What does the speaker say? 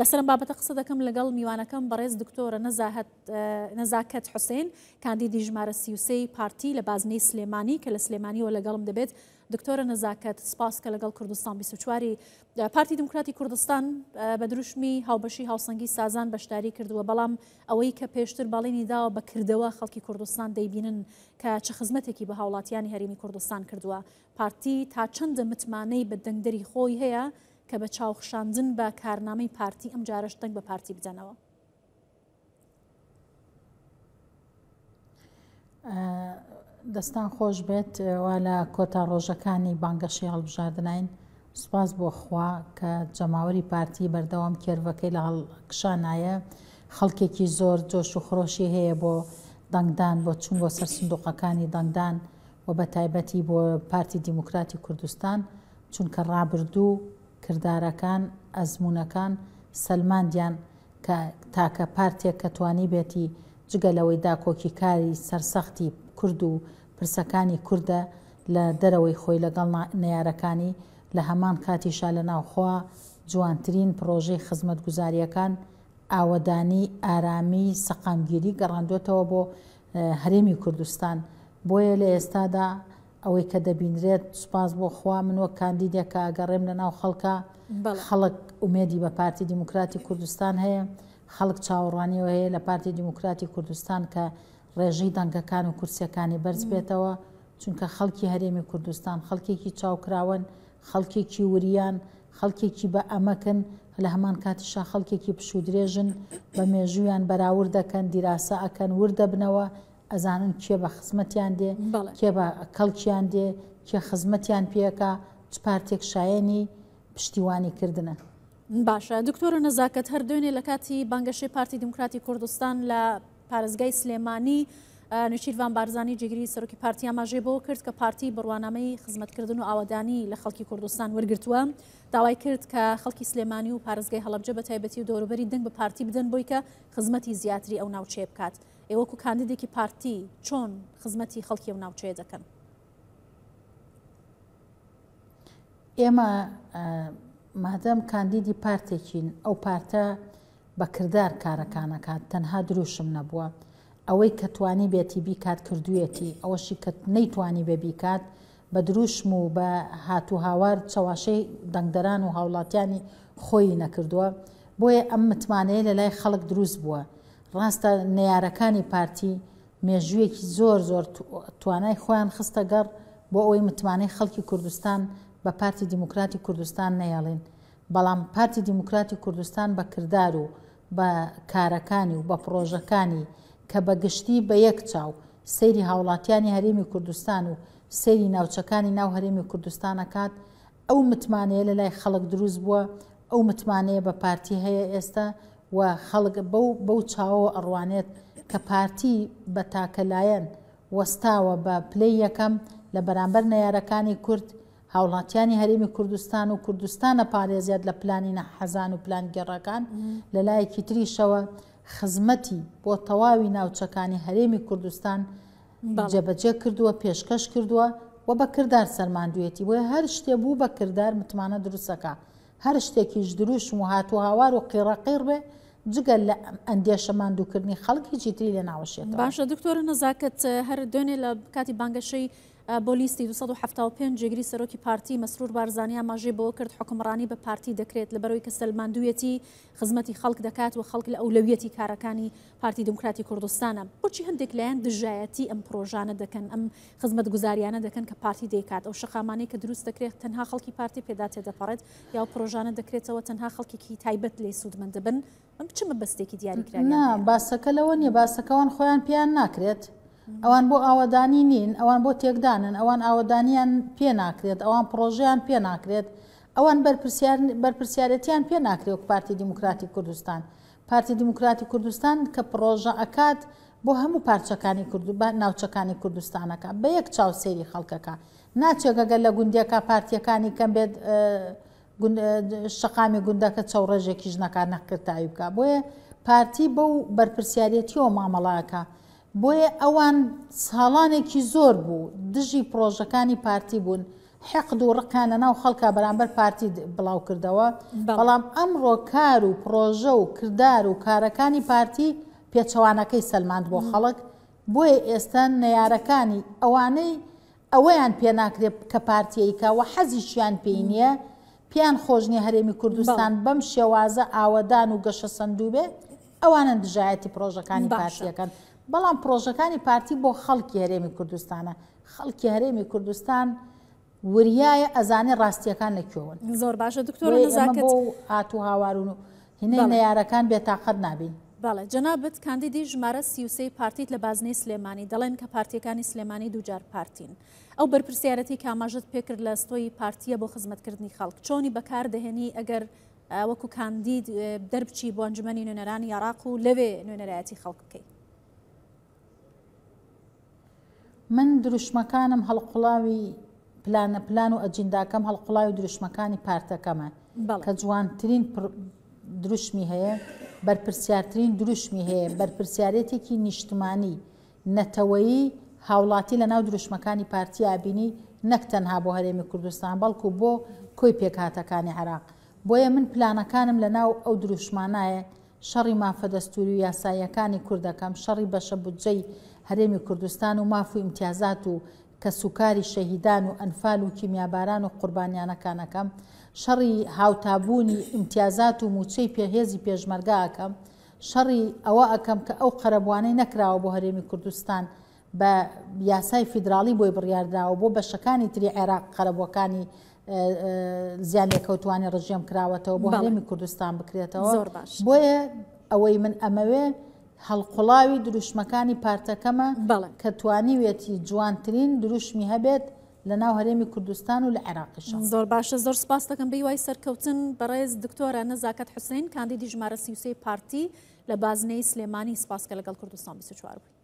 لەسەر ئەم بابەتە قسە دەکەم لەگەڵ میوانەکەم بەڕێز دکتۆرە نەزاهەت نەزاکەت حوسێن کاندیدی ژمارە 33 پارتی لە بازنەی سلێمانی کە لە سلێمانیەوە لەگەڵم دەبێت. دکتۆرە نەزاکەت سپاس کە لەگەڵ کوردستان 24 پارتی دیموکراتی کوردستان بە دروشمی هاوبەشی هاوسەنگی سازان بەشداری کردووە، بەڵام ئەوەی کە پێشتر بەڵێنی داوە بە کردەوە خەڵکی کوردستان دەیبینن کە چ خزمەتێکی بە هاوڵاتیانی هەرێمی کوردستان کردووە. پارتی تا چەندە متمانەی بە دەنگدەری خۆی هەیە کە بە چاوخشاندن بە کارنامەی پارتی ئەمجارەش دەنگ بە پارتی بدەنەوە؟ دەستان خۆش بێت وا لە کۆتا ڕۆژەکانی بانگەشەی هەڵبژاردنین سوپاس بۆ خوا کە جەماوەری پارتی بەردەوام کێرڤەکەی لە هەڵکشانایە خەڵکێکی زۆر جۆش و خرۆشی هەیە بۆ دەنگدان بۆ چون بۆ سەر سندوقەکانی دەنگدان و بە تایبەتی بۆ پارتی دیموکراتی کوردستان چونکە ڕابردوو کردارەکان ئەزموونەکان سەلماندیان کە تاکە پارتێک کە توانیبێتی جگە لەوەی داکۆکیکاری سەرسەختی کورد و پرسەکانی کوردە لە دەرەوەی خۆی لەگەڵ نەیارەکانی، لە هەمان کاتیشا لە ناوخۆ جوانترین پڕۆژەی خزمەتگوزارییەکان، ئاوەدانی، ئارامی، سەقامگیری گەڕاندووەتەوە بۆ هەرێمی کوردستان. بۆیە لە ئێستادا ئەوەی کە دەبینرێت سوپاس بۆ خوا من وەک کاندیدێک کە ئەگەڕێم لە ناو خەڵکا خەڵک ئومێدی بە پارتی دیموکراتی کوردستان هەیە خەڵک چاوەڕوانیەوە هەیە لە پارتی دیموکراتی کوردستان کە ڕێژەی دەنگەکان و کورسیەکانی بەرز بێتەوە چونکە خەڵکی هەرێمی کوردستان خەڵکێکی چاوکراوەن خەڵکێکی وریان خەڵکێکی بە ئەمەکن لە هەمان کاتیشا خەڵکێکی پشوودرێژن بە مێژوویان بەراورد دەکەن دیراسە ئەکەن وردەبنەوە ئەزانن کێ بە خزمەتیان دێ، کێ بە کەڵکیان دێ، کێ خزمەتیان پێ ئەکا، چ پارتێک شایەنی پشتیوانی کردنە. باشە دکتۆرە نەزاکەت هەر دوێنێ لە کاتی بانگەشەی پارتی دیموکراتی کوردستان لە پارێزگای سلێمانی نێچیرڤان بارزانی جێگری سەرۆکی پارتی ئاماژەی بەوە کرد کە پارتی بڕوانامەی خزمەتکردن و ئاوەدانی لە خەڵکی کوردستان وەرگرتووە داوای کرد کە خەڵکی سلێمانی و پارێزگای هەڵەبجە بە تایبەتی و دەوروبەری دەنگ بە پارتی بدەن بۆی کە خزمەتی زیاتری ئەو ناوچەیە بکات. ئێوە وەکو کاندیدێکی پارتی چۆن خزمەتی خەڵکی ئەو ناوچەیە دەکەن؟ ئێمە مادەم کاندیدی پارتێکین ئەو پارتە بە کردار کارەکانەکات تەنها دروشم نەبووە ئەوەی کە توانی بێتی بیکات کردوویەتی ئەوەشی کە نەیتوانی بێ بیکات بە دروشم و بە هات و هاوار چەواشەی دەنگدەران و هاوڵاتیانی خۆیی نەکردووە بۆیە ئەم متمانەیە لە لای خەڵک دروست بووە ڕاستە نەیارەکانی پارتی مێژوویەکی زۆر زۆر توانای خۆیان خستە گەڕ بۆ ئەوەی متمانەی خەڵکی کوردستان بە پارتی دیموکراتی کوردستان نەیەڵین، بەڵام پارتی دیموکراتی کوردستان بە کردار و بە کارەکانی و بە پڕۆژەکانی کە بە گشتی بە یەک چاو سەیری هاوڵاتیانی هەرێمی کوردستان و سەیری ناوچەکانی ناو هەرێمی کوردستان ئەکات ئەو متمانەیە لە لای خەڵک دروست بووە، ئەو متمانەیە بە پارتی هەیە ئێستا و خەڵک بەو بەو چاوەوە ئەڕوانێت کە پارتی بە تاکە لایەن وەستاوە بە پلەی یەکەم لە بەرامبەر نەیارەکانی کورد، هاوڵاتیانی هەرێمی کوردستان و کوردستان ئەپارێزێت لە پلانی ناحەزان و پلانگێڕەکان، لە لایەکی تریشەوە خزمەتی بۆ تەواوی ناوچەکانی هەرێمی کوردستان جێبەجێ کردووە، پێشکەش کردووە و بە کردار سەلماندوویەتی. بۆیە هەر شتێ بوو بە کردار متمانە دروست ئەکا. هەر شتێکیش دروشم و هاتوهاوار و قیڕەقیڕ بێ، جگە لە ئەندێشە ماندووکردنی خەڵک هیچی تری لێ ناوەشێتەوە. باشە دکتۆرە نەزاکەت هەر دوێنێ لە کاتی بانگەشەی بۆ لیستی 275 جێگری سەرۆکی پارتی مەسرور بارزانی ئاماژەی بەوە کرد حوکمڕانی بە پارتی دەکرێت لەبەرئەوەی کە سەلماندوویەتی خزمەتی خەڵک دەکات و خەڵک لە ئەولەویەتی کارەکانی پارتی دیموکراتی کوردستانە. بۆچی هەندێک لایەن دژایەتی ئەم پرۆژانە دەکەن، ئەم خزمەتگوزاریانە دەکەن کە پارتی دەیکات؟ ئەو شەقامانەی کە دروست دەکرێت تەنها خەڵکی پارتی پێدا تێدەپەڕێت یا ئەو پرۆژانە دەکرێتەوە تەنها خەڵکێکی تایبەت لێی سوودمەند دەبن؟ ئەم چ مەبەستێکی دیاریکراویان نا هەیە؟ باسەکە لەوە نییە، باسەکە ئەوان خۆیان پێیان ناکرێت، ئەوان بۆ ئاوەدانی نین، ئەوان بۆ تێکدانن، ئەوان ئاوەدانیان پێ ناکرێت، ئەوان پڕۆژەیان پێ ناکرێت، ئەوان بەرپرسیارێتیان پێ ناکرێت وەک پارتی دیموکراتی کوردستان. پارتی دیموکراتی کوردستان کە پڕۆژە ئەکات بۆ هەموو پارچەکانی کورد ناوچەکانی کوردستان ئەکا بە یەک چاو سەیری خەڵکەکە ناچێک ئەگەر لە گوندێکا پارتیەکانی کەم بێت شەقامی گوندەکە چەوڕێژێکیش نەکا نەقرتاوی بکا بۆیە پارتی بەو بەرپرسیارەتیەوە مامەڵەکە بۆیە ئەوان ساڵانێکی زۆر بوو دژی پرۆژەکانی پارتی بوون. حقد و ڕقیان لە ناو خەڵکا بەرامبەر پارتی بڵاو کردەوە، بەڵام ئەمڕۆ کار و پڕۆژە و کردار و کارەکانی پارتی پێچەوانەکەی سەلماند بۆ خەڵک، بۆیە ئێستا نەیارەکانی ئەوانەی ئەوەیان پێ ناکرێت کە پارتی ئەیکا و حەزیشیان پێی نییە، پێیان خۆش نییە هەرێمی کوردستان بەم شێوازە ئاوەدان و گەشەسەندوو بێ، ئەوانەن دژایەتی پڕۆژەکانی پارتی ئەکەن، بەڵام پڕۆژەکانی پارتی بۆ خەڵکی هەرێمی کوردستانە، خەڵکی هەرێمی کوردستان وریایە ئەزانێ ڕاستیەکان لە کوێوەن. زۆر باشە دکتۆرە نەزاکەت. بۆ هات و هاوار و هینەی نەیارەکان بێتاقەت نابین. بەڵێ جەنابت کاندیدی ژمارە 33 پارتیت لە بازنەی سلێمانی دەڵێن کە پارتیەکانی سلێمانی دووجار پارتین ئەو بەرپرسیارەتی کە ئاماژەت پێکرد لە ئەستۆی پارتیە بۆ خزمەتکردنی خەڵک چۆنی بەکار دەهێنی ئەگەر وەکو کاندید دەربچی بۆ ئەنجومەنی نوێنەرانی عێراق و لەوێ نوێنەرایەتی خەڵک بکەی؟ من دروشمەکانم هەڵقوڵاوی پلانە پلان و ئەجینداکەم هەڵقوڵاوی دروشمەکانی پارتەکەمە کە جوانترین دروشمی هەیە بەرپرسیارترین دروشمی هەیە بەرپرسیارێتێکی نیشتمانی نەتەوەیی هاوڵاتی لە ناو دروشمەکانی پارتی ئابینی نەک تەنها بۆ هەرێمی کوردستان بەڵکو بۆ کۆی پێکهاتەکانی عێراق بۆیە من پلانەکانم لە ناو ئەو دروشمانایە شەڕی مافە دەستووری و یاساییەکانی کورد دەکەم، شەڕی بەشە بودجەی هەرێمی کوردستان و ماف و ئیمتیازات و کەسوکاری شەهیدان و ئەنفال و کیمیاباران و قوربانیانەکان ئەکەم، شەڕی هاوتابوونی ئیمتیازات و مووچەی پێ هێزی پێشمەرگە ئەکەم، شەڕی ئەوە ئەکەم کە ئەو قەرەبووانەی نەکراوە بۆ هەرێمی کوردستان بە یاسای فیدراڵی بۆی بڕیاردراوە بۆ بەشەکانی تری عێراق قەرەبووەکانی زیانلێکەوتوانی ڕژێم کراوەتەوە بۆ هەرێمی کوردستان بکرێتەوە بۆیە ئەوەی من ئەمەوێ هەڵقوڵاوی دروشمەکانی پارتەکەمە کە توانیوێتی جوانترین دروشمی هەبێت لە ناو هەرێمی کوردستان و لە عێراقیشە. زۆر باشە زۆر سپاس دەکەم بەهیوای سەرکەوتن بەڕێز دکتۆرە نەزاکەت حوسێن کاندیدی ژمارە 33 پارتی لە بازنەی سلێمانی سپاس کە لەگەڵ کوردستان 24 بووی.